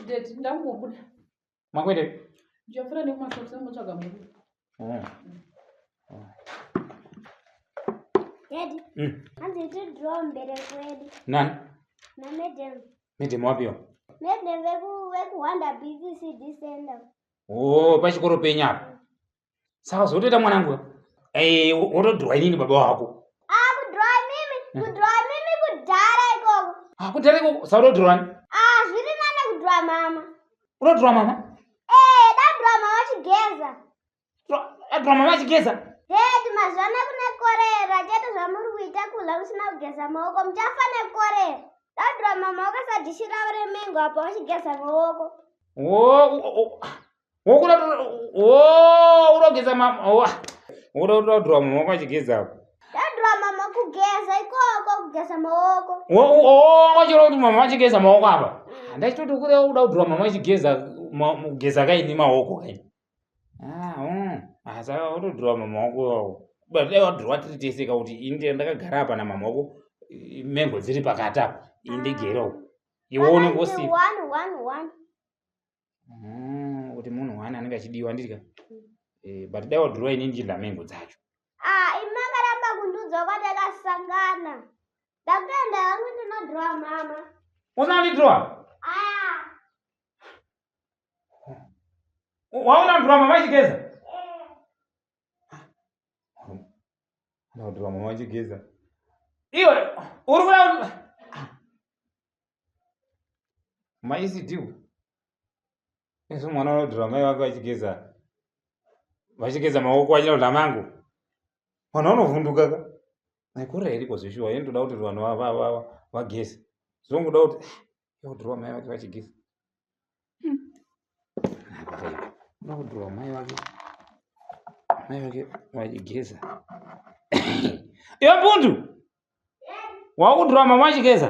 Daddy, ndakumbobuda. Makuende? Ndichapfuura nekumashops ndambotsvaga muriwo. Oh. Daddy, hanzi tidraw mubereki wedu Nani? namadam. Madam wapiwa? Madam vekuhwanda BCCD center. Oh, pachikoro penyu apa. Saka zvotoita mwanangu. Eh, wotodhirowa inini baba wako. Ah, kudhirowa mimi, kudhirowa mimi kudhara ikoko. Ah, kudhara ikoko saka utodhirowa ani? Ah, zviri nane kudhirowa mama. Unodhirowa mama? Eh, dadhirowa mama vachigeza. Adhirowa mama achigeza? Daddy, mazuva ano kune korera chete zvamuri kuita kudya musina kugeza maoko muchafa nekorera. Dadhirowa mama vakaisa dhishi ravo remengo apa vachigeza maoko. Oh, wokuda oh, urogeza mama. Oh, urodhirowa mama wako achigeza apo. Dadhirowa mama kugeza ikoko kugeza maoko. Oh, wachira kuti mama vachigeza maoko apa. Ndachitoti kuda kuda kudhirowa mama vachigeza kugeza kaini maoko kaini. Ah, Ah, saka utodhirowa mama wako iwawo. But dai wadhirowa tiri tese kakuti ini ndakagara apa namama wako mengo dziri pakati apa. Ini ndigere uko. Iwe unenge Pakanzi usipo. one one one. Kuti munhu wani anenge achidiwa ndidya. Eh, but dai wadhirowa ini ndichidya mengo dzacho. Ah, imi makaramba kundiudza kwatakasangana. Ndakutoenda hangu ndinodhirowa mama. Usina kundidhirowa? Ah, Waona kudhirowa mama achigeza? eh. Kudhirowa mama achigeza. Iwe uri kuda maECD isu mwana unodhirowa mai vake vachigeza vachigeza maoko vachida kudya mango mwana unovhunduka ka aikorera iriko zveshuwa ini ndoda kuti vanhu vageze zvongoda kuti odhirowa mai vake vachigeza uda kudhirowa mai vake vachigeza iwe Bundu wakudhirowa mama vachigeza.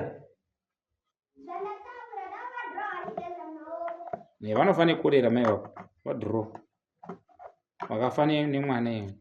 Zvandataura ndavadhirowa vachigeza maoko. Ne vanofa nekorera mai vako vadhirowa vakafa nemwana iwe.